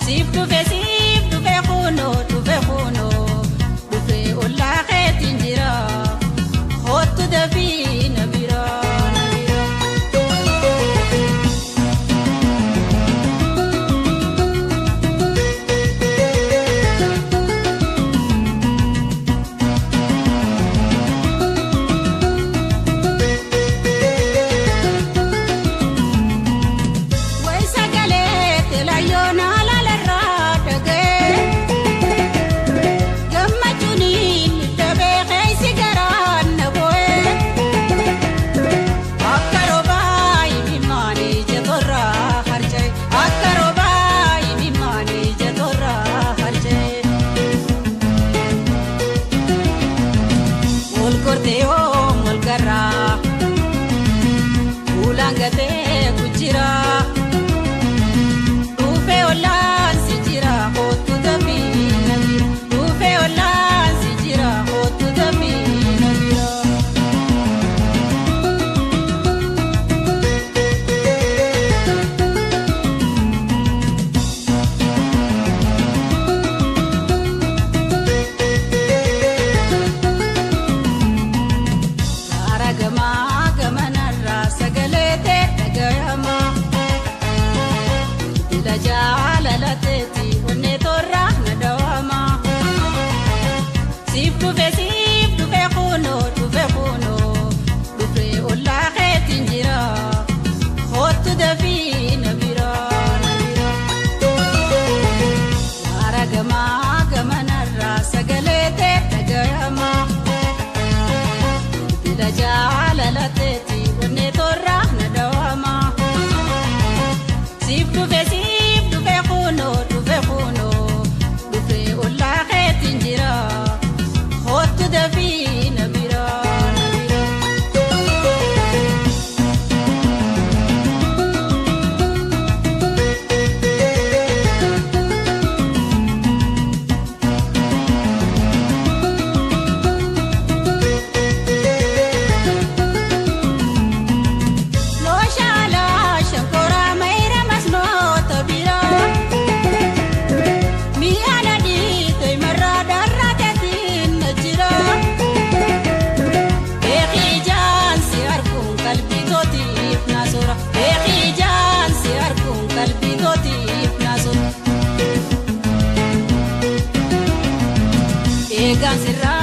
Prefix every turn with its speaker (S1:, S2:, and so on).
S1: Siif dhufe kunoo dhufe kunoo dhufe ollaa keetiin jira kootu dafii na bira na bira. Wayi sagalee telayyoon alalarraa dhagee gammachuun dabee keessi garaan na bu'ee akka roobaa imimmaanii jetorraa harca'e akka roobaa imimmaanii jetorraa harca'e. Wal gortee yoom wal garraa fuulaan gatee kujiraa. Dhufe ollaan si jira kootu dafii na bira. Dhufe ollaan si jira kootu dafii na bira. Gaara gamaa gamanarraa sagalee ta'e dhagayama. Bilbila jaalala teeti onnee torraa na dawama. Siif dhufe kunoo dhufe kunoo dhufe ollaa keetiin jira kootu dafii na bira na bira. Gaara gamaa gamanarraa sagalee ta'e dhagayama. Bilbila jaalala teeti onnee torraa na dawama. Siif dhufe kunoo dhufe kunoo dhufe ollaa keetiin jira kootu dafii na bira na bira. Looshaala shankora mayra masnoota bira mi'a nadhii toimarraa darraa keetiin na jira. Beekii jaansi arguun qalbii tootiif na soora. Beekii jaansi arguun qalbii tootiif na soora. Eegaan sirraa.